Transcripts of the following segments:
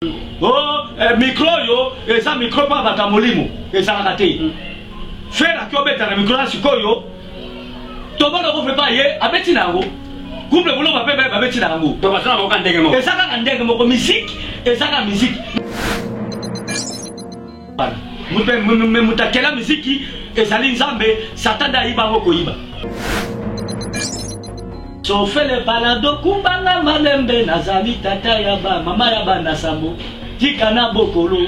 Oh, eh, micro oyo eza micro mpo bato ya molimo ezalaka te. Ferre aki obeta na micro na sikoyo tomona kofe pa ye abeti na yango couple boloma mpe babeti na yango. Eza kaka ndenge moko, musique eza kaka musique. Moto akela miziki ezali Nzambe, Satan nde ayiba yango koyiba. Sofele balado kumbanga malembe, nazali tata ya ba mama ya bana sambo, tika na bokolo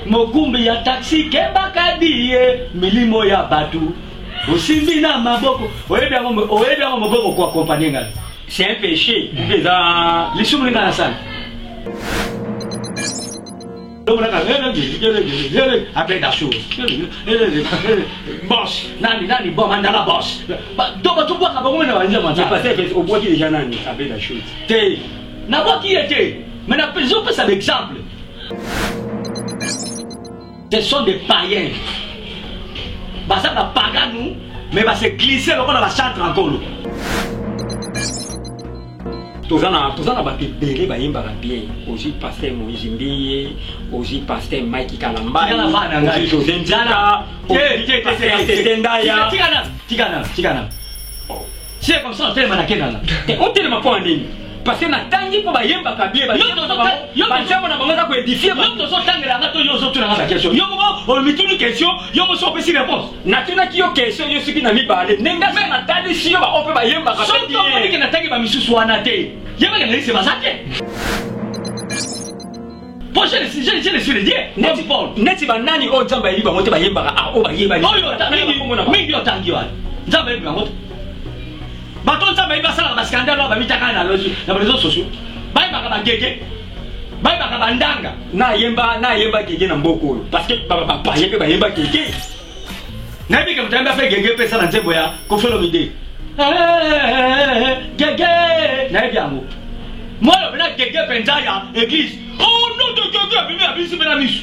mokumbi ya taxi kebaka diye milimo ya bato osimbi na maboko. Oyebi yango, oyebi yango moboko ko accompagner ngai. C'est un péché ou eza lisumu ninga nasala. Boss nani nani bo mandala boss to bato bwaka bango mena banzembo. Obwaki déjà nani abeda shoot? Te, nabwaki ye te, mais nazopesa l'exemple. Ce sont des païens, baza bapaganu, mais base glisse lokola bachantre nkolo. Toza na bato ebele bayembaka bien. Ozwi pasteur Moïse Mbiye, ozwi pasteur Mike Kalambay, ozwi José Nzala, Tete Ndaya. Tikana, tikana, c'est comme ça. Otelema na kenana. Otelema mpo ya nini? Parce que natangi mpo bayembaka bien, banzembo na bango eza koédifier. Yo tozotangela nga to yo ozotunanga ba question? Yo moko omituni question, yo moso opesi réponse. Natunaki yo question, yo soki na mibale ndenge asa natalisi yo baoyo mpe bayembaka. Soki omonike natangi bamisusu wana te, yebaka nalise baza te. Po je ne suis le Dieu neti Paul. Neti banani oyo Nzambe ayebi bango te bayembaka a oyo bayebani? Oyo mingi otangi wana, Nzambe ayebi bango te. Bato Nzambe ayebi basalaka bascandale oyo bamitaka na bareseau sociaux, bayebaka bagege, bayebaka bandanga. Nayemba gege na mboka oyo parce que bapaye mpe bayemba gege. Nayebi ke moto ayemba mpe gege mpe eza na nzembo ya Koffi Olomide, gege nayebi yango. Mwana mpena gege mpenza ya église, oh non de gege abimi abisi mpe na misu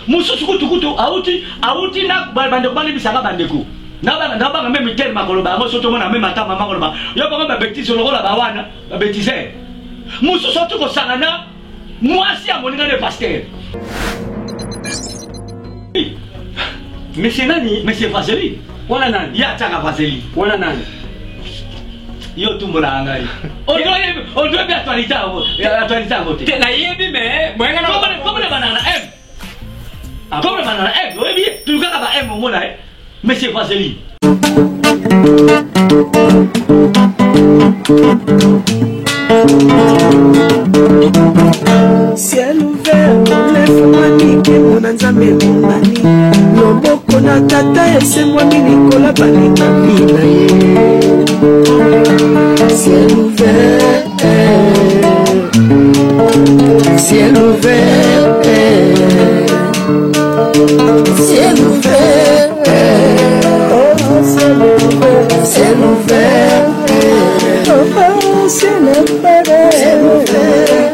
mosusu kutukutu auti na bandeko balibisaka bandeko nabanga meme terme akoloba yango. So tomona meme ata mama koloba yo bango babétise lokola bawana babétiser mosusu auti kosanga na mwasi ya moninga ne pasteur. Monsieur nani? Monsieur Vaseline. Wana nani? Ye atiaka Vaseline. Wana nani? Yo tumbolaka ngai, odoyebi actualité yango, actualité yango te. Te, nayebi me komona banana na M, komona banana na M, oyebi ye, tulukaka ba M, omona ye monsieur Vaseline. Ciel ouvert efungwami, nkembo na Nzambe emonani, loboko na Tata esembwami likolo balingami na ye. Ciel ouvert, ciel ouvert, ciel ouvert, oh, ciel ouvert, ciel ouvert, oh, ciel ouvert, ciel ouvert.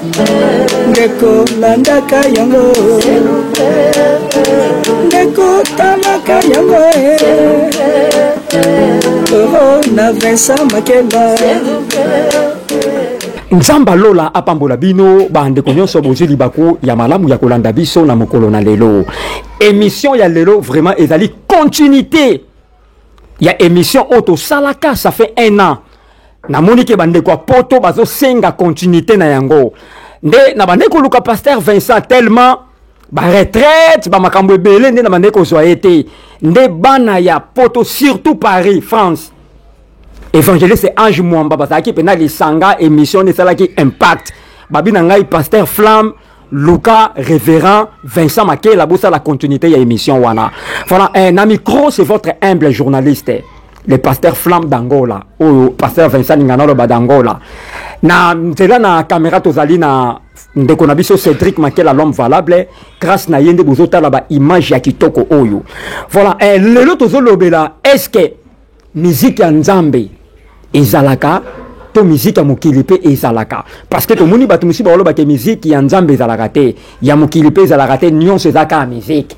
Ndeko, landaka yango, ndeko, talaka yango oh, na Vincent Makela. Nzambe alola apambola bino bandeko nyonso bozwi libaku ya malamu ya kolanda biso na mokolo na lelo. Émission ya lelo vraiment ezali continuité ya émission oyo tosalaka, ça fait un an. Namoni ke bandeko ya poto bazosenga continuité na yango, nde na bandeko koluka pasteur Vincent, tellement baretraite, bamakambo ebele, nde na bandeko kozwa ye te. Nde bana ya poto, surtout Paris, France, évangéliste Ange Mwamba bazalaki mpena lisanga. Émission nde esalaki impact. Babi na ngai: "Pasteur Flamme, luka révérend Vincent Makela, bosala continuité ya émission wana." Voilà, eh, na micro c'est votre humble journaliste, le pasteur Flamme d'Angola, oyo pasteur Vincent Lingana oloba d'Angola. Na nzela na caméra tozali na ndeko na biso Cédric Makela, l'homme valable. Grâce na ye nde bozotala baimage ya kitoko oyo. Voilà, eh, lelo tozolobela: est ce que musique ya Nzambe ezalaka to musique ya mokili mpe ezalaka? Parce que tomoni bato mosusu baolobaka musique ya Nzambe ezalaka te, ya mokili mpe ezalaka te, nyonso eza kaka musique.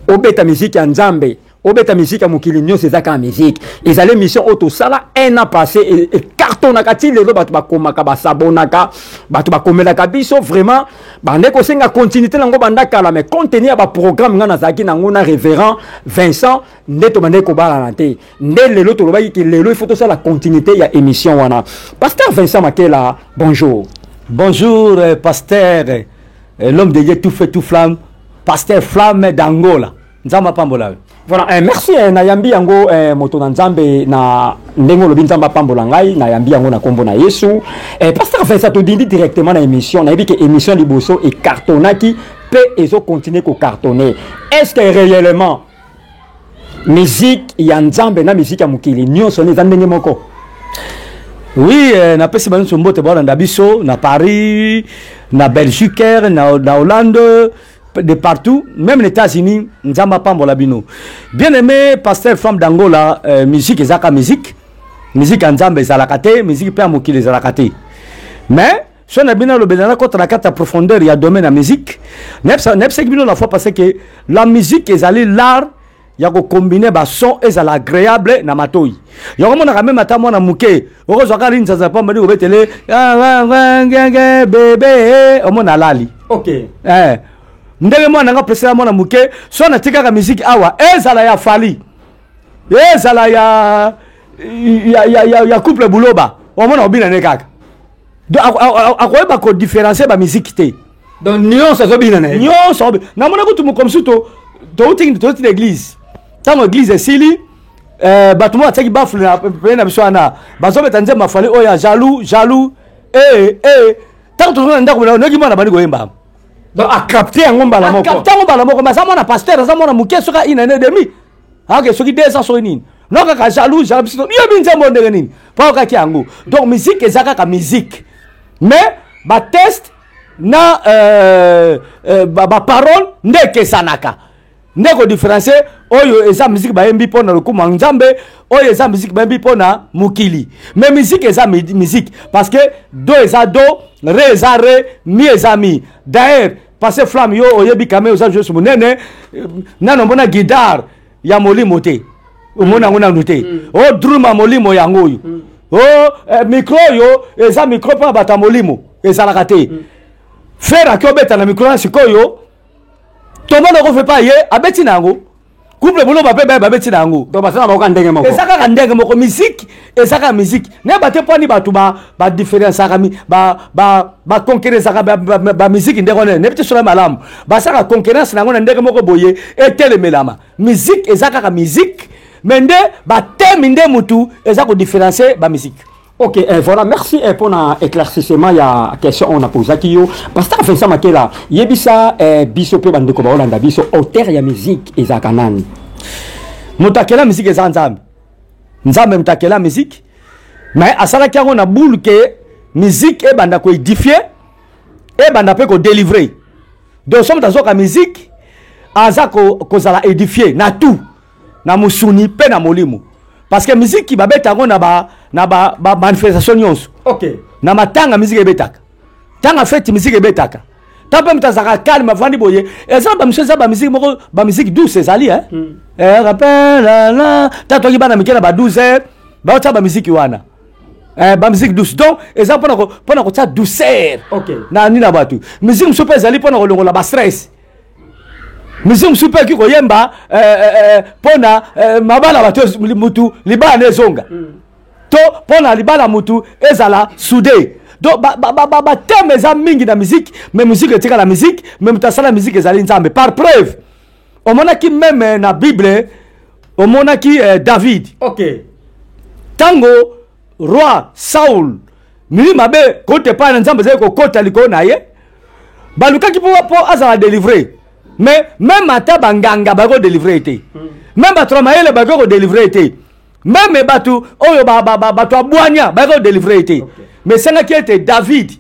Obeta musique ya Nzambe. Obeta musique ya mokili, nyonso eza kaka musique. Ezali émission oyo tosala un an passé, ecartonnaka ti lelo. Bato bakomaka, basabonaka, bato bakomelaka biso. Vraiment, bande kosenga continuité nango banda kala, mais compte tenu ya baprogramme ngai nazalaki nango na révérend Vincent, nde tobandeki kobalana te. Nde lelo tolobaki ke lelo il faut tosala continuité ya émission wana. Pasteur Vincent Makela, bonjour. Bonjour, pasteur, l'homme de Dieu tout feu tout flamme, pasteur Flamme d'Angola. Nzambe apambola yo. Voilà, merci. Nayambi yango, moto na Nzambe, na ndenge olobi Nzambe apambola ngai, nayambi yango na nkombo na Yesu. Pasteur Vincent, todindi directement na émission. Nayebi ke émission liboso ecartonnaki mpe ezocontinue kocartonner. Est ce que réellement musique ya Nzambe na musique ya mokili nyonso wana eza ndenge moko? Oui, napesi banso mbote baolanda biso na Paris, na Belgique, na Hollande, de partout, même les États-Unis. Nzambe apambola bino. Bien aimé pasteur Flamme d'Angola, musique ezaka musique. Musique ya Nzambe ezalaka te, musique mpe ya mokili ezalaka te. Mais so na bino alobela nakota na kati ya profondeur ya domaine ya musique, nayebisaki bino la fois parce que la musique ezali l'art ya kocombiner bason ezala agréable na matoi. Yango monaka même ata mwana moke okozwaka linzanza pamba ndi kobetele ngenge bebe, omona alali. Ndenge mwana nga presela mwana moke, so natikaka musique awa, ezala ya Fally, ezala ya couple Buloba, omona obina ne kaka. Donc akoyeba kodifférencier bamusique te. Donc nyonso azobina na ye. Nyonso. Namona kutu mokomi su touti na église. Ntango église esili, bato mo batiaki baffle na pene na biso wana, bazobeta nzembo afali oyo ya jaloux jaloux. Ntango tozonga na ndako, noki mwana bandi koyemba. Donc acapte yango mbala moko. Acapte yango mbala moko. Mais aza mwana pasteur, aza mwana moke, soki une année demi, ake soki 2 ans, soki nini, no kaka jaloux jaloux. Biso yobi nzembo ndenge nini mpo okaki yango. Donc musique eza kaka musique, mais batexte na baparole nde ekesanaka, nde kodifférencier oyo eza musique bayembi mpo na lokumu ya Nzambe, oyo eza musique bayembi mpo na mokili. Mais musique eza musique, parce que do eza do, ré eza ré, mi eza mi. D'ailleurs, parce Flamme, yo oyebi kame oza josi monene, nano omona guitare ya molimo te, omona yango nanu te. O drum ya molimo yango oyo, o micro oyo eza micro mpo na bato ya molimo, ezalaka te. Ferre aki obeta na micro na sikoyo, tomona okofe pa ye abeti na yango, couple Boloba mpe baye babeti na yango. Donc basala bango kaka ndenge moko. Eza kaka ndenge moko. Musique eza kaka musique. Nayeba te mponi bato badifférenciaka, baconcurrençaka bamusique ndenge wana. Nayebi te sola malamu basalaka concurrence na yango na ndenge moko boye etelemelama. Musique eza kaka musique, mais nde batemi nde mutu eza kodifférencier bamusique. Ok, voilà, merci pour l'éclaircissement. Il y a question on a posé yo. Pasteur Vincent Makela, yebisa biso pe bandeko baolanda biso, auteur ya musique ezaka nani? Moto akela musique eza Nzambe. Nzambe moto akela musique, mais asalaki yango na bulu ke musique ebanda koédifier, ebanda mpe kodélivrer. Donc so moto azoka musique, aza kozala édifié na tout, na mosuni mpe na molimo, parce que musique babeta yango na ba na ba, ba manifestation nyonso. Na matanga musique ebetaka, ntango fête musique ebetaka, ntango mpe moto azalaka calme, avandi boye, eza na bamisio, eza bamusique moko, bamusique douce ezali, hein? Rappel la la, ntango toki bana mike na ba 12 heures, baotia bamusique wana, bamusique douce. Donc eza mpona kotia douceur na nini na bato. Musique mosusu mpe ezali mpona kolongola bastress. Musique mosusu mpe ekoki koyemba mpona mabala, bato mutu libala na ezonga, to mpona libala mutu ezala soudé. Donc bathème eza mingi na musique, mais musique etikala musique, mais moto asala musique ezali Nzambe. Par preuve, omonaki même na Bible, omonaki David, ntango roi Saul, mili mabe kote epai na Nzambe ezali kokota likolo na ye, balukaki mpo azala délivré, mais même ata banganga bakoki kodélivrer ye te, même bato na mayele bakoki kodélivrer ye te, même bato oyo bato abwanya bakoki kodélivrer ye te. Mais esengaki ete David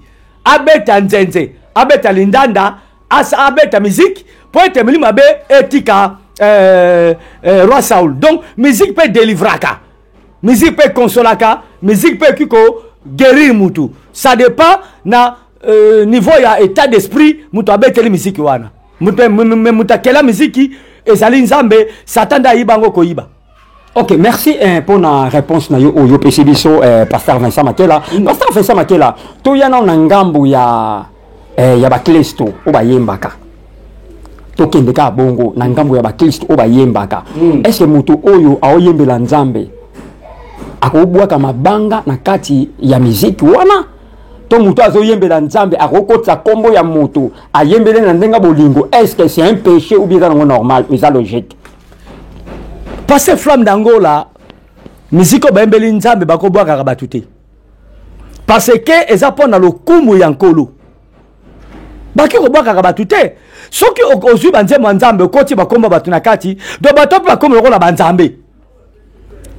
abeta nzenze, abeta lindanda, abeta musique mpo ete milimo mabe etika roi Saul. Donc musique mpe délivraka, musique mpe consolaka, musique mpe ekoki koguérir mutu. Ça dépend na niveau ya état d'esprit mutu abeteli musique wana. Mutu akela musique. Ezali Nzambe, Satan nde ayiba yango koyiba. Ok, merci eh, pour la réponse na yo oyo pesi biso eh, Pasteur Vincent Makela. Pasteur Vincent Makela, toya na na ngambu ya eh, ya baklisto oyo bayembaka. Tokende kaka bongo na ngambu ya baklisto oyo bayembaka. Est-ce que moto oyo aoyembela Nzambe akobwaka mabanga na kati ya miziki wana? To moto azoyembela Nzambe akokotisa kombo ya moto ayembele na ndenge ya bolingo, est-ce que c'est un péché ou bien eza nango normal, eza logique? Pasteur Flamme d'Angola, miziki oyo bayembeli Nzambe bakobwakaka bato te, parce que eza mpo na lokumu ya Nkolo. Baki kobwakaka bato te. Soki ozwi banzembo ya Nzambe, okoti bakomba bato na kati, donc bato mpe bakomi lokola banzambe.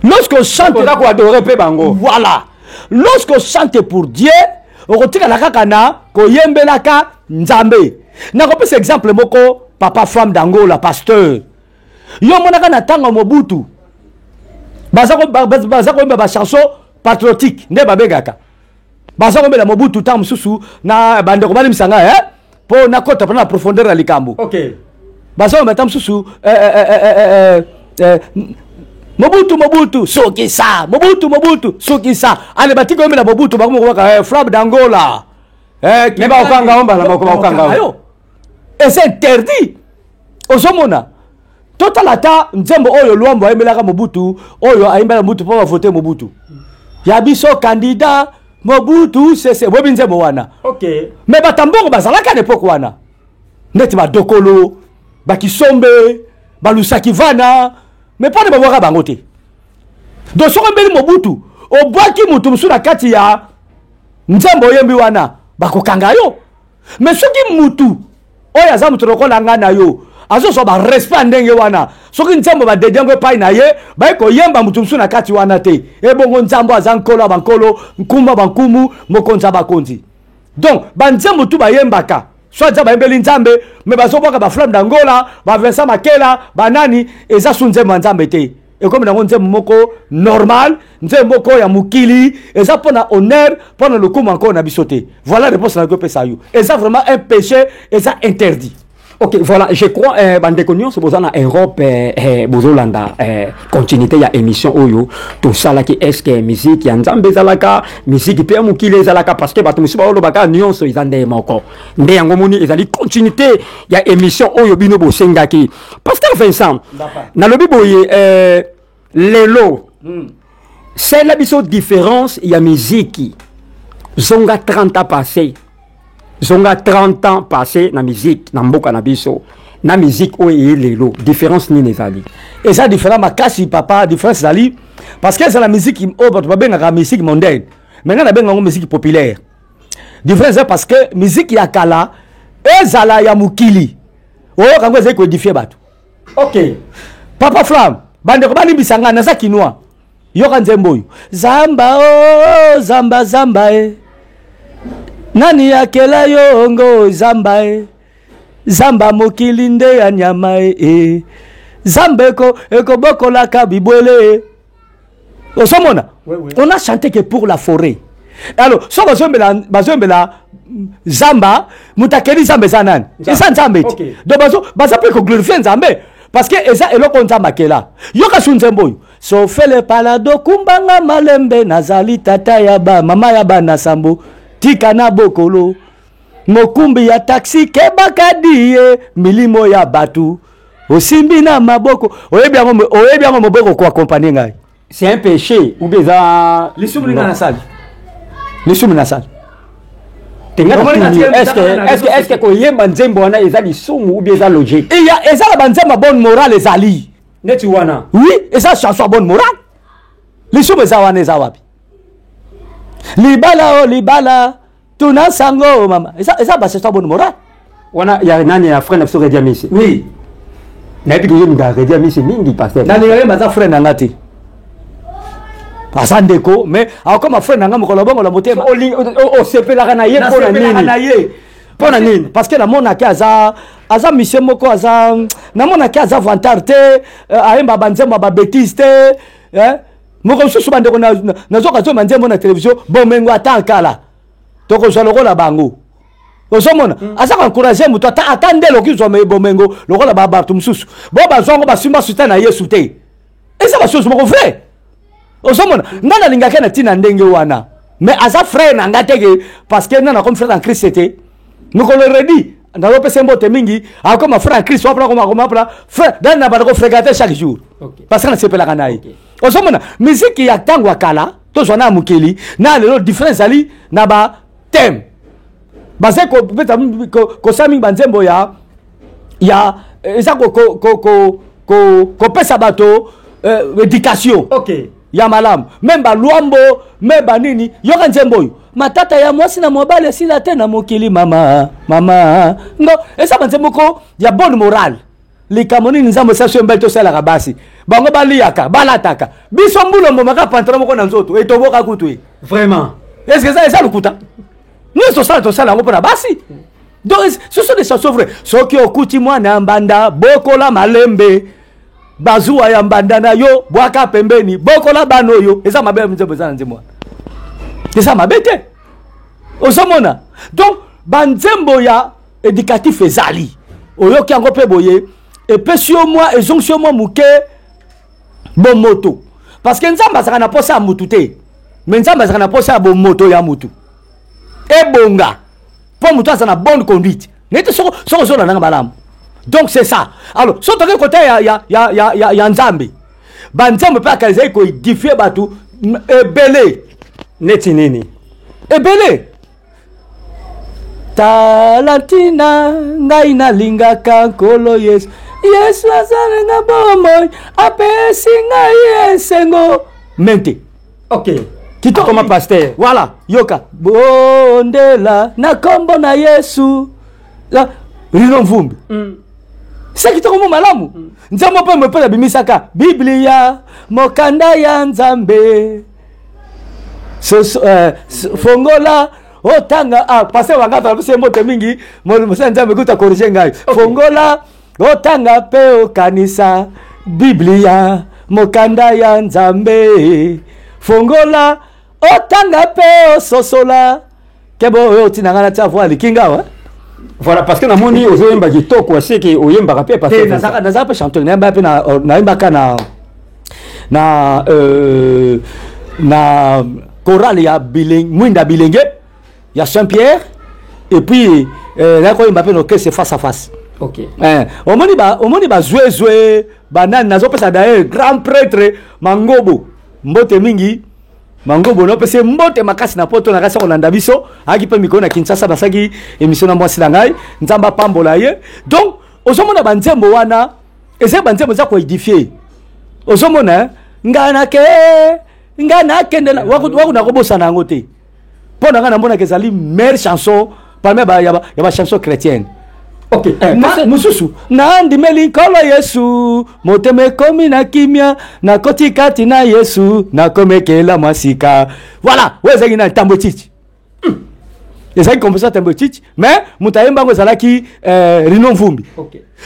Lorsque chante, oza koadore mpe bango. Voilà, lorsque chante pour Dieu, okotikala kaka na koyembelaka Nzambe. Nakopesa exemple moko, papa Flamme d'Angola, pasteur. Yo omonaka na ntango ya Mobutu baza koyemba bachanson patriotique nde babengaka, baza koyembela Mobutu ntango mosusu na bandeko balimisa ngai eh? Mpo nakota mpona na profondeur ya likambo. Baza koyemba ntango mosusu eh, eh, eh, eh, eh, eh, Mobutu, Mobutu sukisa, Mobutu, Mobutu sukisa. Ale batiki koyembela Mobutu, bakomi kobaka eh, Flamme d'Angola eh, me bakokanga yo mbala moko, bakokanga yo. Eza interdit. Ozomona, totala ata nzembo oyo Lwambo ayembelaka Mobutu, oyo ayembelaka Mobutu mpo bavote Mobutu ya biso candidat Mobutu sese. Boyebi nzembo wana? Me bato ya mbongo bazalaka na epoke wana, neti badokolo, bakisombe, balusaki vana, me mpona babwaka bango te. Donc soki oyembeli Mobutu, obwaki motu mosusu na kati ya nzembo oyembi wana, bakokanga yo. Me soki mutu oyo aza moto lokola ngai na yo azozwa barespect ya ndenge wana, soki nzembo badedi yango epai na ye, baye koyemba moto mosusu na kati wana te. Ebongo Nzambe aza nkolo ya bankolo, nkumu ya bankumu, mokonzi ya bakonzi. Donc banzembo tu bayembaka, soit nzambe bayembeli Nzambe, me bazobwaka baflamme d'Angola, bavincent Makela, banani, eza su nzembo ya Nzambe te. Ekomi nango nzembo moko normal, nzembo moko ya mokili, eza mpona honneur, mpona lokumu ya nkolo na biso te. Voilà réponse na kopesa yo. Eza vraiment un péché, eza interdit. Ok, voilà, je crois eh, bandeko nyonso boza na Europe eh, eh, bozolanda eh, continuité ya émission oyo tosalaki. Est-ce que musique ya Nzambe ezalaka, musique mpe ya mokili ezalaka? Parce que bato mosusu baolobaka nyonso eza nde moko. Nde yango moni ezali continuité ya émission oyo bino bosengaki. Pasteur Vincent, nalobi boye eh, lelo sela biso différence ya musique zonga 30 ans passé, zonga 30 ans passé na musique na mboka na biso, na musique oyo eye lelo, différence nini ezali? Eza différent makasi, papa. Différence ezali parce que ezala musique oyo bato babengaka musique mondaine, mais ngai nabenga yango musique populaire. Différence eza parce que musique ya kala ezala ya mokili, oyoka yango ezali koédifie bato. Papa Flamme, bandeko balimbisa ngai, naza kinois. Yoka nzembo oyo: zamba o zamba, zamba e, nani akela yo ngo zamba e, zamba mokili nde ya nyama e, e. Zamba eko ekobokolaka bibwele e. Ozomona? Oui, oui. On a chanté que pour la forêt. Alors so bazoyembela, bazoyembela zamba, moto akeli zamba eza nani? Eza Nzambe ti. Donc baza mpe koglorifie Nzambe parce que eza eloko Nzambe akela. Yoka su nzembo oyo: sofele palado kumbanga malembe, nazali tata ya ba mama ya bana sambo, tika na bokolo, mokumbi ya taxi kebaka die milimo ya bato osimbi na maboko. Oyebi yango, oyebi yango, moboko koakompagne ngai. C'est un péché ou bien eza lisumu ninga nasali, lisumu nasali. Est-ce que koyemba nzembo wana eza lisumu ou bien eza logique? Iya, eza na banzembo ya bonne morale ezali. Neti wana. Oui, eza chanson ya bonne morale. Lisumu eza wana eza wapi? Libala o libala tuna sango mama, eza eza ba chanson ya bonne morale. Wana ya nani? Ya frère na biso Redia Misi? Oui. Nayebi koyemba Redia Misi mingi, pasteur. Nalinga yemba, aza frère na nga te, aza ndeko, mais akoma frère na nga mokolo bongo na motema. Osepelaka na ye mpo na nini? Na ye. Mpo na nini? Parce que namonaki aza aza monsieur moko, aza, namonaki aza vantard te, ayemba banzembo ya babétise te, eh? Moko mosusu bandeko nazoka zoyemba nzembo na télévision, bomengo ata nkala tokozwa lokola bango. Ozomona, aza koencourage moto ata, ata nde eloki zwa bomengo lokola bato mosusu bo bazwa yango, basimba suta na Yesu te. Eza basusu moko vrai. Ozomona, ngai nalingaki na ntina ndenge wana, mais aza frère na ngai teke, parce que nga nakomi frère en Christ te. Mokolo redi nazopesa mbote mingi, akoma frère en Christ wapla, akoma akoma frère dani na banda kofréquente chaque jour, parce que nasepelaka na ye. Ozomona, miziki ya ntango ya kala, tozwa na ya mokili na lelo, différence ezali na ba thème. Bazali kobeta, kosala mingi banzembo ya eza kopesa bato éducation ya malamu, même balwambo, même banini. Yoka nzembo oyo: matata ya mwasi na mobali esila te na mokili, mama mama ngo. Eza banzembo moko ya bonne morale. Likambo nini Nzambe esali so mbali tosalaka? Basi bango baliaka, balataka, biso mbula mbomaka pantalon moko na nzoto etoboka kutu e. Vraiment. Est-ce que eza lokuta? Nyonso tosala, tosala yango mpona basi. Donc ce sont des chansons vraies. Soki okuti mwana mbanda, bokola malembe, bazuwa ya mbanda na yo bwaka pembeni, bokola bana oyo. Eza mabe? Nzembo eza na nzembo wana eza mabe te. Ozomona, donc banzembo ya éducatif ezali, oyoki yango mpe boye, epesi yo mwa, ezongisi yo mwa moke bomoto, parce que Nzambe azalaka na posa ya mutu te, mais Nzambe azalaka na posa ya bomoto ya mutu ebonga, mpo moto aza na bonne conduite neti soko ozolanda malamu. Donc c'est ça. Alors so toke kota ya Nzambe, banzambe mpe akala ezali koédifie bato ebele. Neti nini? Ebele. Tala ntina ngai nalingaka Nkolo Yesu. Yesu azalenga bomoi, apesi ngai esengo mente. Kitoko. Koma pasteur. Voilà, yoka: bondela na nkombo na Yesu. Rino Mvumbi. Se kitoko mo malamu. Nzambe mpe mpe abimisaka Biblia, mokanda ya Nzambe. So, fongola otanga. Ah, pasteur wanga apesi mbote mingi, mosala Nzambe kuta corrige ngai. Fongola otanga mpe okanisa Biblia, mokanda ya Nzambe. Fongola otanga mpe ososola. Kebo oyo otina ngai natia voix likinga awa. Voilà, parce que namoni ozoyemba kitoko, aseke oyembaka mpe. Pasteur, nazalaka mpe chanteur, nayembaka mpe nayembaka na chorale ya Mwinda Bilenge ya Saint Pierre, et puis nayaki koyemba mpe na orchestre Face à Face. Omoni bazwezwe banani. Nazopesa d'ailleurs grand prêtre Mangobo mbote mingi. Mangobo, napesa ye mbote makasi na Poto, na kasi kolanda biso. Ayaki mpe mikolo na Kinshasa, basalaki émission na mwasi na ngai. Nzambe apambola ye. Donc ozomona, banzembo wana eza banzembo eza koédifie. Ozomona, ngai nake, ngai nakende waku, nakobosana yango te. Mpo na ngai namonaka ezali meilleure chanson parmi ya bachanson chrétienne. Mosusu: nandimeli Nkolo Yesu, motema ekomi na kimia, nakoti kati na Yesu, nakomekela mwa sika. Voilà, oyo ezalaki na Ntambo Etiti, ezalaki composition ya Ntambo Etiti, mais moto ayemba yango ezalaki Rino Mvumbi.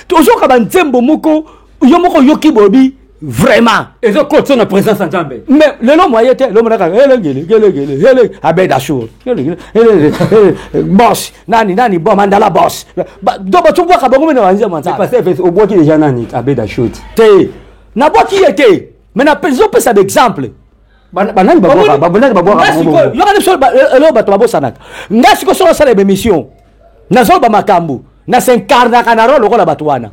Tozoka banzembo moko, yo moko oyoki bobi vraiment. Ezokotisa na présence ya Nzambe. Mais lelo moye te. Lelo monaka elegele gelegele ele Abed Ashur boss nani nani bo Mandala boss. Do batobwaka bango mene banzembo ya Nzambe. Pasteur, obwaki déjà nani? Abed Ashur? Te, nabwaki ye te, mais nazopesa baexemple. Banani babwaka? Banani babwaka? Yoka biso eloko bato babosanaka. Nga sikoyo soki osala baémission, nazoloba makambo, nasincarnaka na rôle lokola bato wana,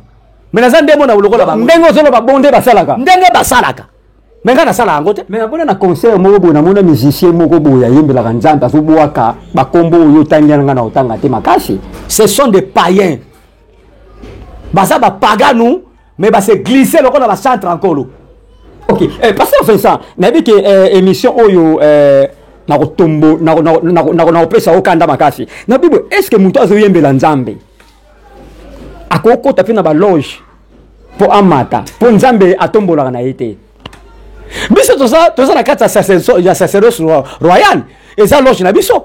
mais naza nde mona lokola bango. Ndenge ozoloba bon nde basalaka. Ndenge basalaka, mais ngai nasala yango te. Mais namona na concert moko boye, namona musicien moko boye ayembelaka Nzambe, azobwaka bakombo oyo otangi na ngai na otanga te makasi. Ce sont des païens, baza bapaganu, mais base glisse lokola bachantre nkolo. Ok, pasteur Vincent, nayebi ke émission oyo nakotombo, nakopesa okanda makasi na bible. Est ce que moto azoyembela Nzambe akokota mpe na baloge mpo amata, mpo Nzambe atombolaka na ye te? Biso toza na kati ya sacerdoce royal, eza loge na biso.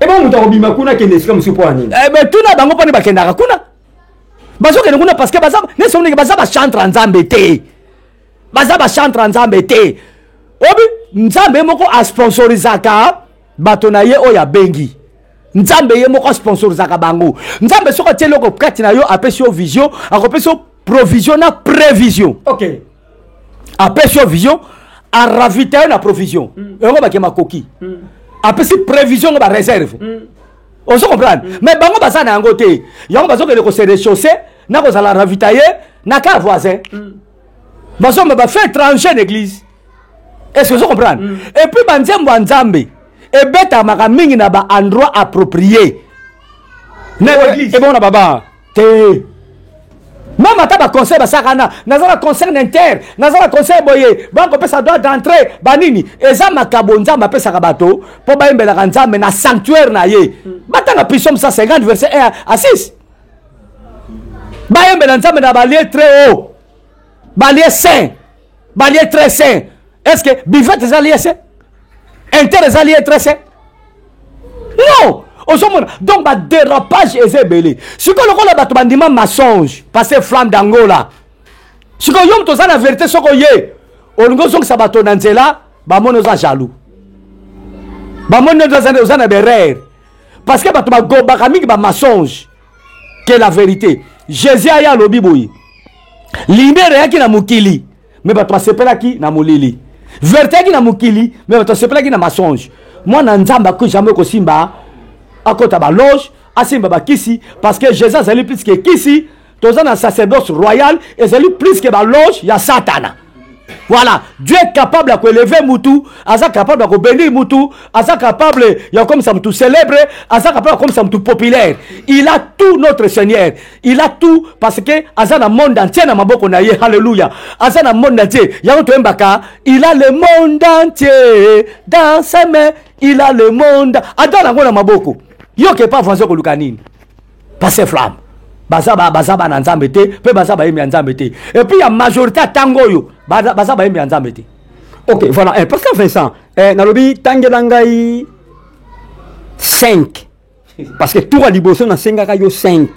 Ebo moto akobima kuna, akende esika mosusu mpo ya nini? Eh, tuna bango mponi bakendaka kuna. Bazokende kuna parce que baza nesi ndenge baza bachantre ya Nzambe te, baza bachantre ya Nzambe te. Obi Nzambe moko asponsorisaka bato na ye oyo abengi. Nzambe ye moko asponsorisaka bango. Nzambe soki atie eloko kati na yo, apesi yo vision, akopesi yo provision na prévision. Apesi yo vision, aravita yo na provision. Yango bake makoki. Apesi prévision ngo ba réserve. Ozo comprendre? Mais bango baza na yango te. Yango bazokende ko se réchausser na kozala ravitailler na ka voisin. Bazomba ba fait étranger na église. Est-ce que ozo comprendre? Et puis ba nzembo ya Nzambe ebetamaka mingi na ba endroit approprié. Na église. Et bon na baba. Te. Même ata ba conseil basaka na, naza na concert inter, naza na conseil boye, bango pesa droit d'entrée, ba nini, eza makabo Nzambe apesaka bato po bayembelaka Nzambe na sanctuaire na ye. Batanga Psaume 150 verset 1 à 6. Bayembela Nzambe na ba lieu très haut. Ba lieu saint, ba lieu très saint. Est-ce que buvette eza lieu saint? Inter eza lieu très saint? Non! Ozomona donc ba dérapage eza ebele. Sikoyo lokola bato bandima mensonge, passer flamme d'Angola. Sikoyo yo moto oza na vérité, soko ye olingi ozongisa bato na nzela, bamoni oza jaloux, bamoni oza na berere, parce que bato bagobaka mingi ba mensonge que la vérité. Jésus aya alobi boye, lumière eyaki na mokili, mais bato basepelaki na molili. Vérité eyaki na mokili, mais bato basepelaki na mensonge. Mwana Nzambe akoki jamais kosimba, akota ba loge, asimba bakisi, parce que Jésus azali plus que kisi. Toza na sacerdoce royal, ezali plus que ba loge ya Satana. Voilà, Dieu est capable ya koélever mutu, aza capable ya kobénir mutu, aza capable ya kokomisa mutu célèbre, aza capable ya kokomisa mutu populaire. Il a tout, notre Seigneur. Il a tout, parce que aza na monde entier na maboko na ye. Alléluia. Aza na monde entier. Yango toyembaka, il a le monde entier dans ses mains, il a le monde. Aza nango na maboko. Yo ke pas voisin koluka nini? Passer flamme. Baza ba, baza ba na Nzambe te, pe baza ba yembi ya Nzambe te. Et puis ya majorité ya tango oyo, baza, baza ba yembi ya Nzambe te. Ok, voilà. Pasteur Vincent, nalobi tangela ngai 5. Parce que tour ya liboso nasengaka yo 5.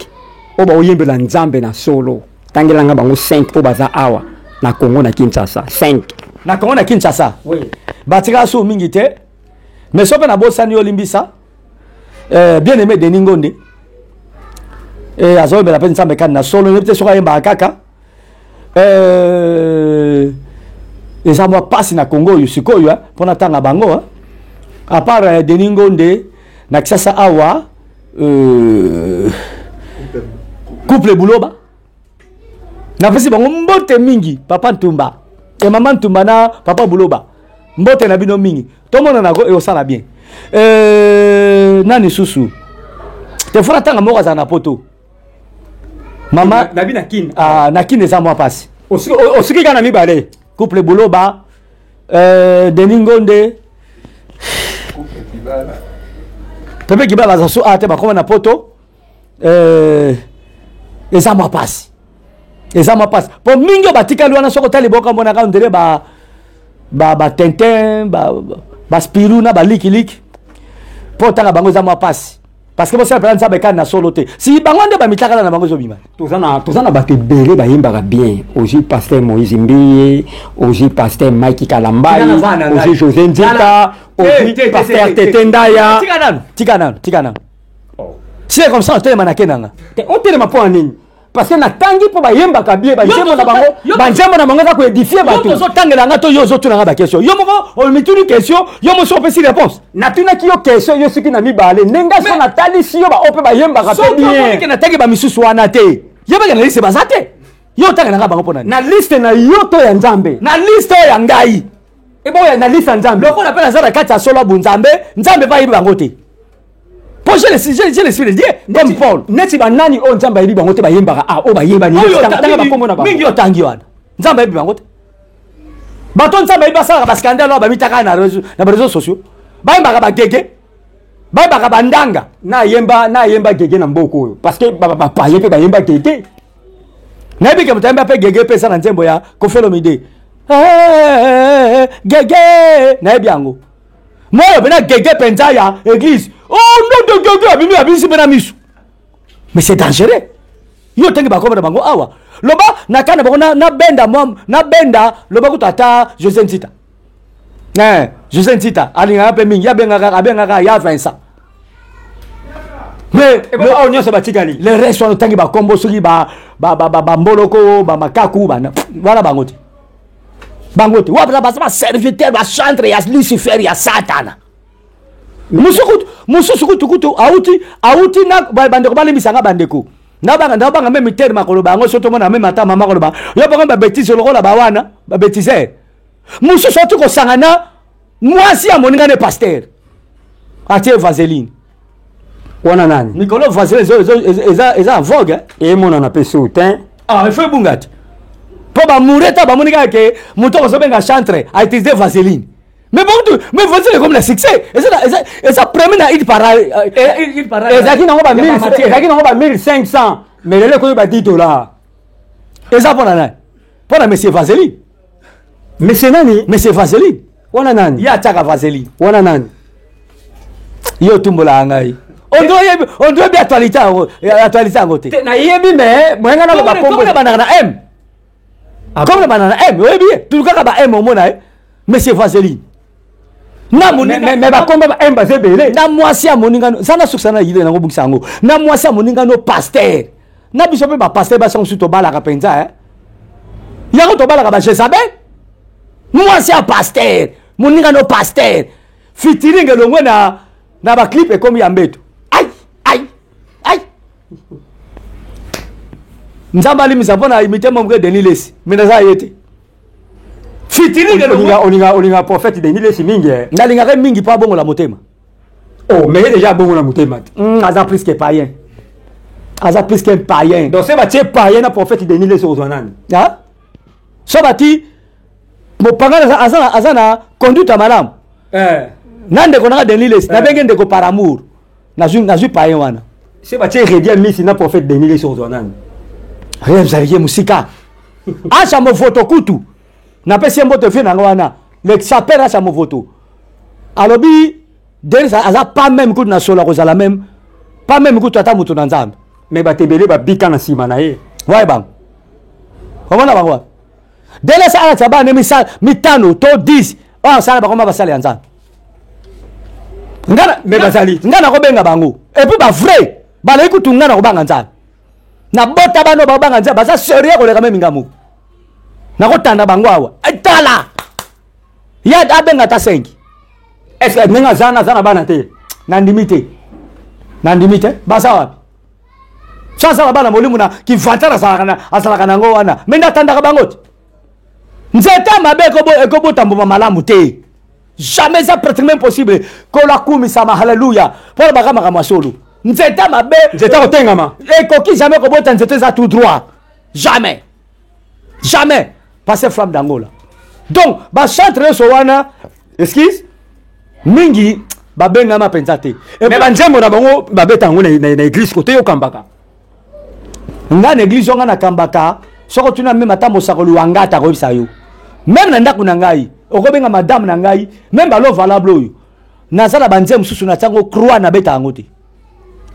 Oyo baoyembela Nzambe na solo. Tangela nga bango 5 oyo baza awa na Congo na Kinshasa. 5. Na Congo na Kinshasa. Oui. Batika so mingi te. Mais sope na bosani yo limbisa. Bien aimé Denis Ngonde. Azoyembela mpe Nzambe kani na solo, yebi te soki ayembaka kaka. Eza mwa pasi na Congo oyo sikoyo, hein, mpona tanga bango, hein. À part Denis Ngonde na Kinshasa awa, couple Buloba. Napesi bango mbote mingi, papa Ntumba et mama Ntumba na papa Buloba. Mbote na bino mingi. Tomona nako e osala bien. Nani susu? Te fona tanga moko azala na poto. Mama na bina kin. Ah, na kin eza mwa pasi. Osuki kana mibale. Couple Buloba, Denis Ngonde. Pepe Kibala aza so ate bakoma na poto. Eza mwa pasi. Eza mwa pasi. Po mingi oyo batikali wana soko tali boka monaka ndere ba ba ba Tintin, ba ba Spirou na ba liki liki. Po tanga bango eza mwa pasi. Parce que bosala pela Nzambe kani na solo te. Si bango nde ba mitakala na bango ezobima. Toza na bato ebele bayembaka bien. Ozwi pasteur Moïse Mbiye, ozwi pasteur Mike Kalambay, ozwi José Nzita, ozwi pasteur Tete Ndaya. Tika nanu, tika nanu, tika nanu. Si c'est comme ça, otelema na kenanga. Te, otelema mpo ya nini? Parce que natangi mpo bayembaka bien, banzembo na bango, banzembo na bango eza koédifie bato. Yo tozotangela nga to yo ozotuna nga ba question. Yo moko omituni question, yo moko opesi réponse. Natunaki yo question, yo soki na mibale, ndenge so natalisi yo ba oyo mpe bayembaka mpe bien. Soki omoniki natangi ba misusu wana te, yebaka na liste baza te. Yo otangela nga bango mpo na nini? Na liste na yo to ya Nzambe? Na liste oyo ya ngai. Ebo ya na liste ya Nzambe. Lokola mpe naza na kati ya solo ya bonzambe, Nzambe mpe ayebi bango te. Po j'ai l'esprit de Dieu, comme Paul. Neti ba nani oyo Nzambe ayebi bango te bayembaka, ah, oyo bayemba nini? Oyo Tanga ba kombo na bango. Mingi otangi wana. Nzambe ayebi bango te. Bato Nzambe ayebi basalaka ba scandale oyo bamitaka na réseau, na ba réseaux sociaux. Bayembaka ba gege. Bayembaka ba ndanga. Na yemba, na yemba gege na mboko oyo. Parce que ba paye pe bayemba gege. Nayebi ke moto ayemba pe gege pe eza na nzembo ya Koffi Olomide. Eh, gege, nayebi yango. Moyo pena gege penza ya église. Oh non de gege abimi abisi pena misu. Mais c'est dangereux. Yo tengi bakoma na bango awa. Loba na kana bango na benda moi na benda loba kuta ata José Nzita. José Nzita alingaka pe mingi, abengaka, abengaka ya Vincent. Mais oyo nyonso batikali. Le reste wana otangi bakombo soki bamboloko, bamakaku wana, bango te, bango te. Wapi? Baza baserviteur, bachantre ya Lucifer, ya Satana. Mosusu kutu auti na bandeko, balimbisanga bandeko, nabanga même terme akoloba yango. So tomona même ata mama koloba yo bango babêtises lokola bawana babêtiseur. Mosusu auti kosanga na mwasi ya moninga ne pasteur, atie vaseline. Wana nani? Mikolo vaseline eza en vogue. Emonana mpe so te. Ah, il faut ebunga te, mpo bamoure ta bamoni kaka ke moto akozobenga chantre autiliser vaseline. Mais bon, mais vaseline comme na succès, eza premier na il para. Ezalaki nango ba 1500, mais lelo ekoyi ba 10 $. Eza mpona nani? Mpona monsieur Vaseline. Monsieur nani? Monsieur Vaseline. Wana nani? Ye atiaka vaseline. Wana nani? Ye otumbolaka ngai, on doit bi actualité yango, actualité yango te. Nayebi, mais moyenga naloba. Kombo bandaka na M, comme na banda na M, oyebi ye, tulukaka ba M, omona ye, monsieur Vaseline. Na moninga, bakombo ba M baza ebele. Na mwasi ya moninga za na sukisa na yile nango, bungisa yango na mwasi ya moninga no pasteur. Na biso mpe bapasteur basi mosusu tobalaka mpenza yango, tobalaka ba Jezabel, mwasi ya pasteur, moninga no pasteur. Featuring elongwe na baclip, ekomi ya mbeto. Ai ai ai, Nzambe alimisa mpo na imite moke Denis Lesi, me naza ye te. Featuring. Olinga prophète Denis Lesi mingi? Nalingaka mingi mpo abongola motema. Oh, mais ye déjà abongola motema te. Aza plus que païen, aza plus qu'un païen. Donc se batie païen na prophète Denis Lesi, ozwa nani? So bati mopanga, aza na conduite ya malamu na ndeko nanga Denis Lesi, nabenge ndeko par amour, nazwi païen wana. Se batie Redia Misi na prophète Denis Lesi, ozwa nani? Ezalaki ye mosika. Acha Movoto kutu napesi ye mboto, vie nanga wana, le saper Acha Movoto alobi Denis aza pas même kutu na solo akozala même pas même kutu ata moto na Nzambe. Mais bato ebele babika na nsima na ye. Waye bango, omona bango wapi? Denis alakisa bana mitano to 10 oyo asala bango ma basala ya Nzambe. Me bazali. Nga nakobenga bango et puis bavrai baleki kutu nga na kobanga Nzambe. Nabota bana babanga Nzambe, baza sérieux koleka même nga moko. Nakotanda bango awa, tala ye abenga ata 5. Est ce que ndenge aza na bana te? Nandimi te, nandimi te. Baza wapi? So aza bana molimo na kivantar, azalaka nango wana, me nde atandaka bango te. Nzete mabe ekobota mbuma malamu te, jamais, eza pratiquement impossible. Kolo akumisama, halleluya, mpo alobaka makambo ya solo. Nzete mabe. Nzete akotengama. Ekoki jamais kobota nzete eza tout droit, jamais, jamais. Passe Flamme d'Angola. Donc bachantre nyonso wana, excuse mingi, babengama mpenza te. Me banzembo na bango babeta yango na église kote yokambaka? Nga na église nga nakambaka, soki otuna même ata mosakoli wa ngata akoyebisa yo. Même na ndako na ngai, okobenga madame na ngai, même balo valable oyo naza na banzembo mosusu natiango croix, nabeta yango te.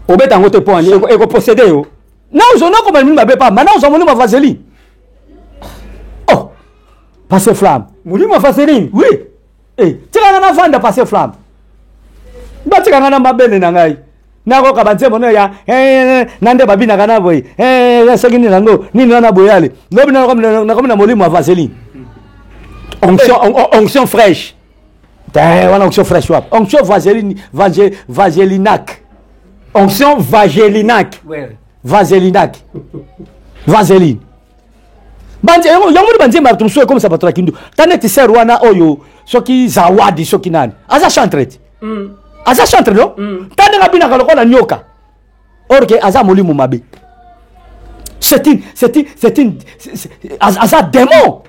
Obeta yango te mpo ani ekoposséder yo? Naozwa nakoma molimo mabe pamba, naozwa molimo ya vaseline. Oh, passe Flamme. Molimo ya vaseline? Oui. Eh, tikanga navanda, passe Flamme, batikanga na mabele na ngai, nakoka banzembo no ya na nde babinaka na boye, soki nini yango nini wana boye. Ale lobi nakomi na molimo ya vaseline. Onction, onction fraîche. Te, wana onction fraîche wapi? Onction vaseline, vagelinac. Onction vagelinac. Vaselinac, vaseline. Yango moni banzembo ya bato mosusu ekomisa bato na kindu. Ta neti ser wana oyo, soki Zawadi, soki nani, aza chantre te, aza chantre no. Ta ndenge abinaka lokola nyoka, or que aza molimo mabe. C'est une aza démon,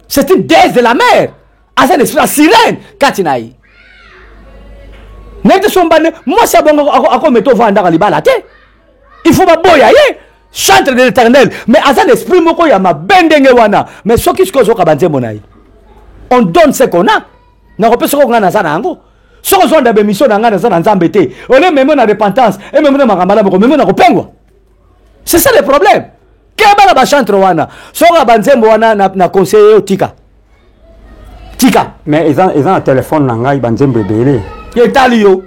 c'est une déesse de la mer, aza na esprit ya sirène kati na ye. Neti so mbane mwasi abongo akometa ovandaka libala te, il faut baboya ye. Chantre de l'Éternel, mais aza na esprit moko ya mabe ndenge wana. Mais soki sikoyo ozoyoka banzembo na ye, on donne ce qu'on a. Nakopesa soko ngai naza na yango. Soki ozwanda bémission na ngai, naza na Nzambe te, ole meme na repentance, ememe na makambo malamu, komeme na kopengwa. C'est ça le problème. Keba na bachantre wana. Soki banzembo wana na conseiller yo, tika, tika. Mais eza na telefone na ngai banzembo ebele. Etali yo.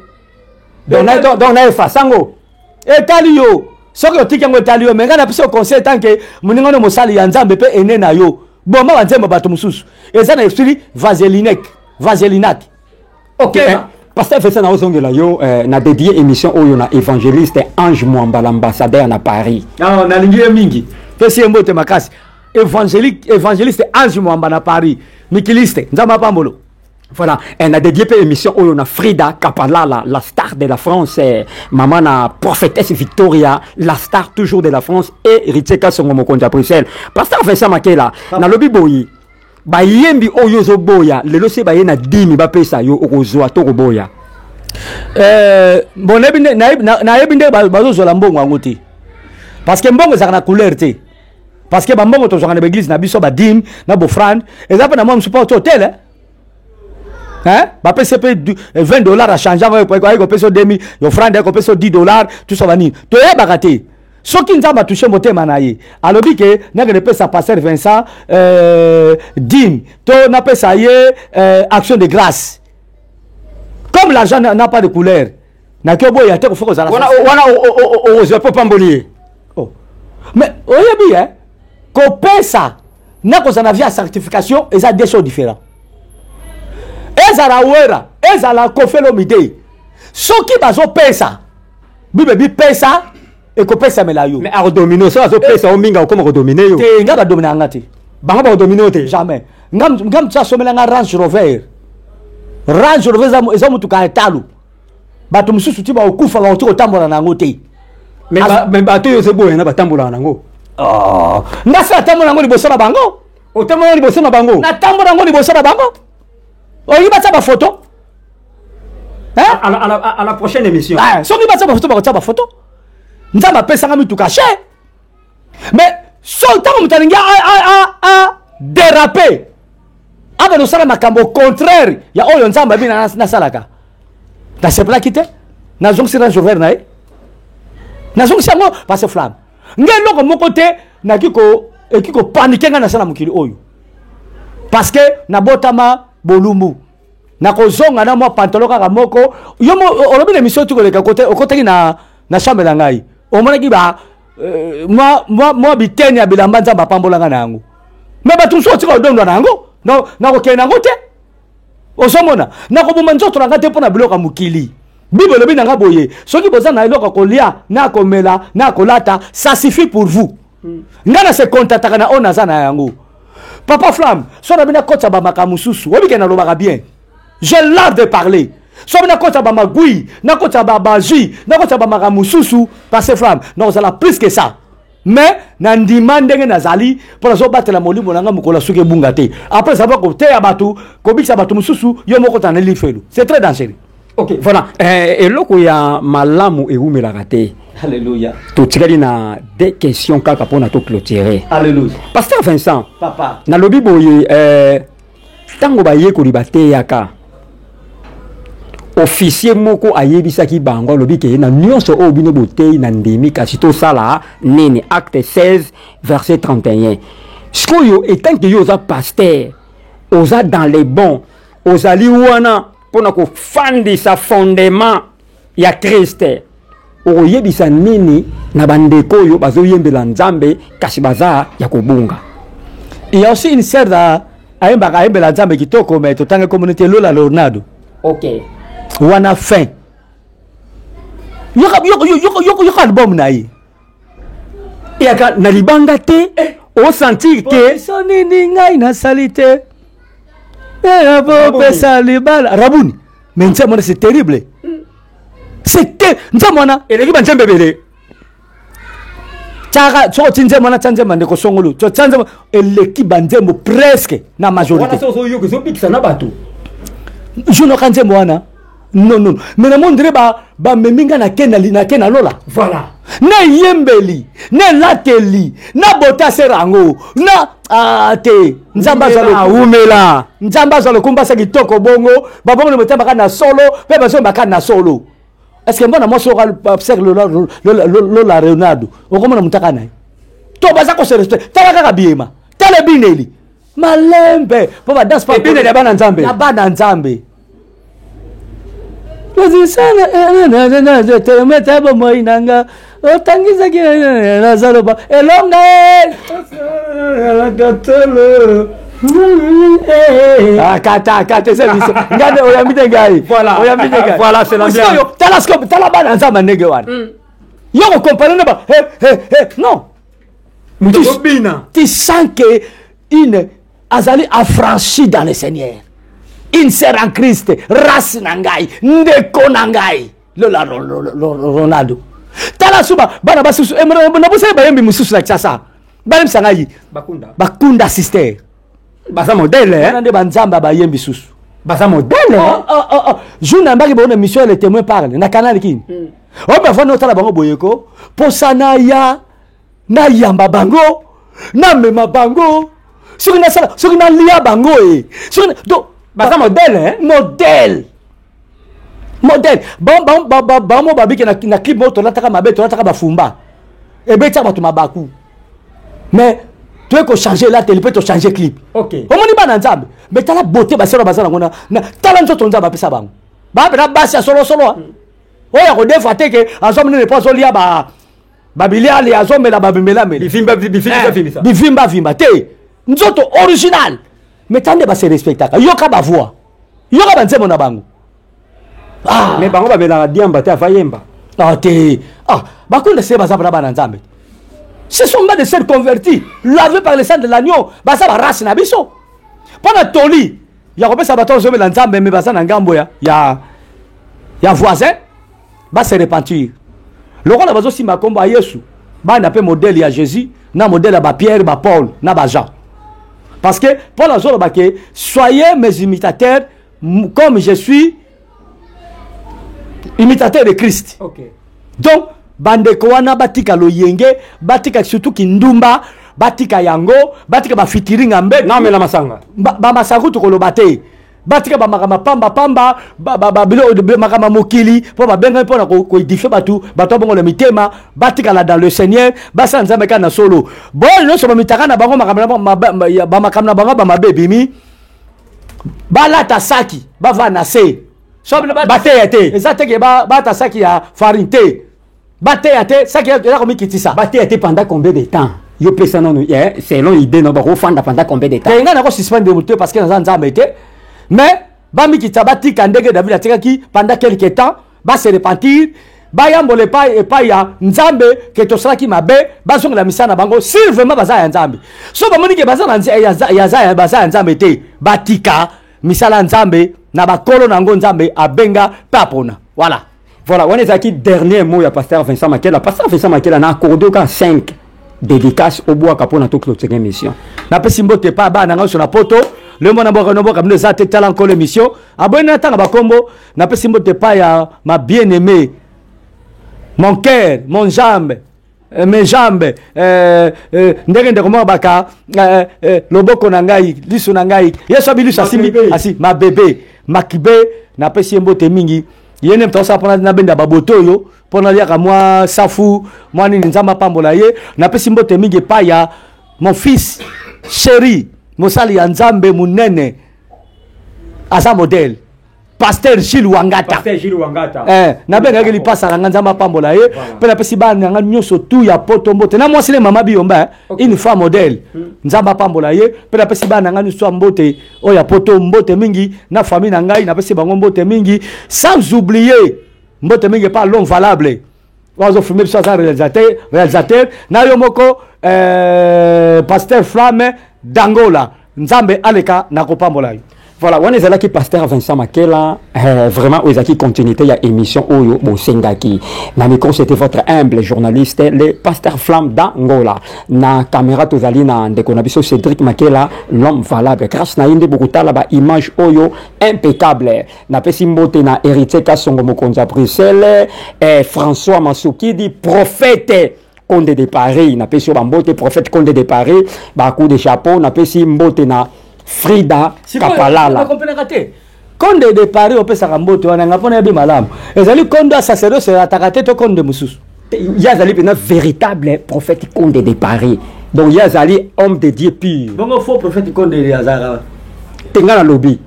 Donc na efface yango. Etali yo. Soki otiki yango etali yo, mais ngai napesi yo conseil tant que moninga no mosali ya Nzambe mpe ene na yo. Boma banzembo bato mosusu. Eza na esprit vaselinek, vaselinak. Ok. Eh, Pasteur Vincent naozongela yo eh, na dédié émission oyo na évangéliste Ange Mwamba l'ambassadeur na Paris. Ah, nalingi ye mingi. Pesi ye mbote makasi. Évangélique, évangéliste Ange Mwamba na Paris. Mikiliste, Nzambe apambolo. Voilà, elle a dédié pe émission oyo na Frida Kapalala, la star de la France, eh, maman na prophétesse Victoria, la star toujours de la France et Ritse Kasongo mokonzi ya Bruxelles. Pasteur Vincent Makela, na lobi boyi, bayembi oyo ozoboya lelo se baye na dimi bapesa yo okozwa to koboya. Euh, bon nayebi nde nayebi nde bazozwela mbongo yango te parce que mbongo ezalaka na couleur te parce que bambongo tozwaka na baeglise na biso badime na bofrande eza mpe na mwa mosusu mpo hotel eh? Hein? bapesi mpe 20 dollars achange yango aye kopesa 2000 ofrande aye kopesa 10 dollars tout ça banini toyebaka te soki nzambe atouche motema na ye alobi ke nakende pesa pasteur Vincent euh, dime to napesa ye euh, action de grâce comme l'argent n'a pas de couleur naki oboya te kofa kozala wana okozwa mpo pamboli ye oh. mais oyebi eh, kopesa na kozala na vie ya sanctification eza deux choses différents ezala wera ezala Koffi Olomide soki bazopesa bible bipesa ekopesamela yo mais akodomine so azopesa yo mingi akokoma kodomine yo te nga badomina nga te bango bakodomine yo te jamais nga motu asomela nga Range Rover. Range Rover eza motuka ya talo bato mosusu ti bakokufa bakoki kotambola na yango te. Mais bato oyo ozoboya na batambolaka nango. Oh, nga se natambola yango liboso na bango. Otambola liboso na bango? Natambola yango liboso na bango. Olingi batia bafoto? À, à, la, à la prochaine émission. Ah, soki batia bafoto bakotia bafoto. Nzambe apesanga mituka cher. Mais so ntango moto alingi a déraper abanda kosala makambo contraire ya oyo Nzambe abi nasalaka, nasepelaki te, nazongisi Range Rover na ye, nazongisi yango parce flamme nge eloko moko te naki ko eki kopanike ngai nasala mokili oyo parce que nabotama bolumbu nakozonga na mwa pantalon kaka moko yo olobi na émission ti koleka okotaki na, na chambre na ngai omonaki ba euh, mwa, mwa, mwa biteni ya bilamba Nzambe apambolanga na yango me bato mosusu otika odondwa na yango nakokende yango te ozomona nakoboma nzoto na ngai te mpo na biloko ya mokili. Bible elobi na ngai boye soki boza na eloko ya kolia na komela na kolata, ça suffit pour vous. Ngai na se contataka na oyo naza na yango. Papa Flamme, so na bino akotisa bamakambo mosusu oyebi ke nalobaka bien, j'ai l'art de parler. So bino akotisa bamagui, nakotisa babazui, nakotisa bamakambo mosusu, Pasteur Flamme, nakozala plus que ça. Mais nandima ndenge nazali mpo nazobatela molimo na ngai mokolo soki ebunga te. Après avoir koteya bato, kobikisa bato mosusu, yo moko ozala na lifelo, c'est très dangereux. Ok, voilà. Eh, eloko ya malamu ewumelaka te. Alléluia. Totikali na deux questions kaka mpona toclôturer. Alléluia. Pasteur Vincent. Papa. Nalobi boye eh, ntango bayekoli bateyaka officier moko ayebisaki bango alobi ke na nyonso oyo bino botei na ndimi kasi tosala nini? Acte 16 verset 31. Sikoyo etant ke yo oza pasteur, oza dans les bons, ozali wana mpona kofandisa fondement ya Christ, okoyebisa nini na bandeko oyo bazoyembela Nzambe kasi baza ya kobunga? Il y a aussi une sœur ayembaka ayembela Nzambe kitoko mais totangi communauté Lola Leonardo. Ok. Wana fin. Yoka yoka yoka yoka yoka album na ye. Eyaka na libanga te eh. Osentir ke so nini ngai nasali te popesa libala rabuni mais nzembo wana c'est terrible, c'est te nzembo wana eleki banzembe ebele. Tiaka soki oti nzembo wana tia nzembo ndeko songolo tia nzembo eleki banzembo presque na majorité. Wana ozoyoka ezobikisa na bato. Jour nzembo wana non non mais na mondre bamemi nga nake nake na lola. Voilà. Na eyembeli na elateli na bota sera yango na ah, te Nzambe azwa awumela. Nzambe azwa lokumba asa kitoko bongo babongo motema kaka na solo mpe bazomba kaka na solo. Est ce que mbona mwasi oka Lola Leonardo okomona moto aka na ye to baza kose respect tala kaka biyema tala ebineli malembe mpo badanse ebineli ya bana Nzambe ya bana Nzambe. Meta bomoi na nga otangisaki nazaloba elonga. Kata kata, eza biso nga nde oyambi te ngai. Oyambi te ngai. Voilà, c'est l'ambiance. Sikoyo, tala sikoyo, tala bana Nzambe ndenge wana. Yo kocomparer na ba non. Moto azobina. Tu sens que une azali affranchi dans le Seigneur, une sœur en Christ, race na ngai, ndeko na ngai Lola Ronaldo. Tala su bana basusu, nabosani bayembi mosusu na Kinshasa, bayebisa ngai. Bakunda. Bakunda sister. Baza modèle, wana nde banzambe bayembi susu. Baza modèle, oh, oh, oh, oh. Jour nayambaki bango na émission Le Témoin Parle na Canal Kini, oyo bavandi otala bango boyeko mposa naya nayamba bango, namema bango, soki nasala, soki nalia bango e soki donc. Baza modèle, hein? Modèle, modèle. Bango babike na clip moko tolataka mabe, tolataka bafumba, ebetiaka bato mabaku, mais toye kochanger elateli mpe tochanger clip. Omoni bana Nzambe, mais tala beauté basolo baza nango na tala nzoto Nzambe apesa bango, bapena basi ya solosolo oyo ya kodefa te ke azwa monene mpo azolia ba babiliali, azomela babimelamela. Bivimba bivimba vimbisa. Bivimba vimba te, nzoto original. Mais ta nde base respectaka, yoka bavoix, yoka banzembo na bango. Ah. Mais bango bamelaka diamba te ava yemba. Ah te, ah, bakunda se baza mpona bana Nzambe. Ce sont pas des sœurs convertis, lavés par le sang de l'agneau. Baza barace na biso mpo na toli ya kopesa bato ozomela Nzambe, me baza na ngambo ya voisin. Base repentir lokola bazosimba nkombo ya Yesu, bana mpe modèle ya Jésus na modèle ya bapierre, bapaul na bajean, parce que Paul azoloba ke soyez mes imitateurs comme je suis imitateur de Christ. Donc bandeko wana batika loyenge, batika surtout kindumba, batika yango, batika bafeaturing mbe. Namela masanga. Bamasango tokoloba te. Batika bamakambo pamba pamba, biloko makambo mokili, mpo babengami mpona koédifier bato, bato abongola mitema. Batikala dans le Seigneur, basala Nzambe kaka na solo. Boyo nyonso bamitaka na bango bamakambo na bango bamabe ebimi, balata saki, bavanda na se. Bateya te. Eza teke balata saki ya farine te, bateya te, saki eza komikitisa. Bateya te pendant combien de temps? Yo pesa nano selon idée no, bakofanda pendant combien de temps? Te, ngai nakosuspendre te parce que naza Nzambe te, mais bamikitisa, batika ndenge David atikaki pendant quelque temps, base repentir, bayambola epai ya Nzambe ke tosalaki mabe, bazongela misala na bango. Si vraiment baza ya Nzambe, so bamoni ke baza ya Nzambe te, batika misala ya Nzambe na bakolo na yango Nzambe abenga mpe apona. Voilà. Voilà, wana ezalaki dernier mot ya pasteur Vincent Makela. Pasteur Vincent Makela, na accordé oka 5 dédicace obwaka mpona toclôturer émission. Napesi mbote pa bana ngai nyonso na Poto. Lelo mwana mboka no mboka bino eza te, tala nkolo émission aboyi na ntanga bakombo. Napesi mbote pa ya ma bien aimé, mon cœur, mon jambe, mes jambes, ndenge ndeko moko baka loboko na ngai, liso na ngai, Yesu abi liso asimbi asi ma bébé Makibe. Napesi ye mbote mingi. Ye nde moto asala mpona nabenda baboto oyo mpo naliaka mwa safu mwa nini. Nzambe apambola ye. Napesi mbote mingi epai ya mon fils chéri, mosali ya Nzambe monene, aza modèle, pasteur Gilles Wangata. Pasteur Gilles Wangata. Nabengaki lipasa na nga. Nzambe apambola ye. Mpe napesi bana na nga nyonso tu ya Poto mbote, na mwasi ne mama Biyomba, une femme modèle. Nzambe apambola ye. Mpe napesi bana na nga nyonso ya mbote oyo ya Poto mbote mingi, na famille na ngai napesi bango mbote mingi, sans oublier mbote mingi epa l'homme valable oyo azofilmer biso, aza réalisateur na yo moko, pasteur Flamme d'Angola. Nzambe aleka na kopambola yo. Voilà, wana ezalaki pasteur Vincent Makela, vraiment oyo ezalaki continuité ya émission oyo bosengaki. Na micro, c'était votre humble journaliste, le pasteur Flamme d'Angola. Na caméra, tozali na ndeko na biso Cédric Makela, l'homme valable. Grâce na ye nde bokotala ba image oyo impeccable. Napesi mbote na Héritier Kasongo, mokonzi ya Bruxelles, François Masukidi, prophète Conde de Paris, napesi yo bambote, prophète Conde de Paris, ba coup de chapeau. Napesi mbote na Frida Kapalala. Nakomprenaka te, Conde de Paris opesaka mbote wana, nga mpona yebi malamu ezali konde ya sacerdoce erataka te to konde mosusu. Ye azali mpena véritable prophète Conde de Paris, donc ye azali homme de Dieu pur. Bongo faux prophète Conde azalaka? Te, nga nalobi.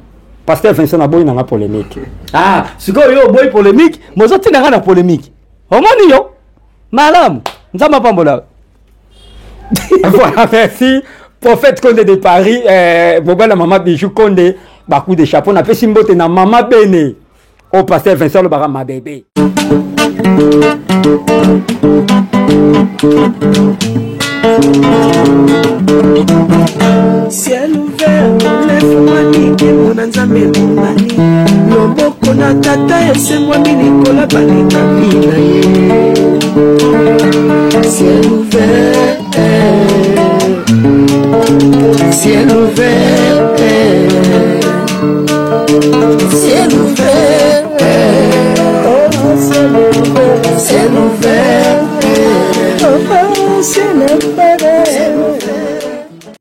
Pasteur Vincent, naboyi nanga polémique. Ah, sikoyo yo oboyi polémique, mozotinda nga na polémique. Omoni yo malamu, Nzambe apambola. Voilà, merci. Prophète Konde de Paris, mobala mama Bijou Konde, bacoup de chapeau, napesi mbote na mama Bene. Au pasteur Vincent lobaka ma bébé. Ciel ouvert, lefungwami, nkembo na Nzambe ebongani, loboko na tata esengwami likola balingami na ye. Ciel.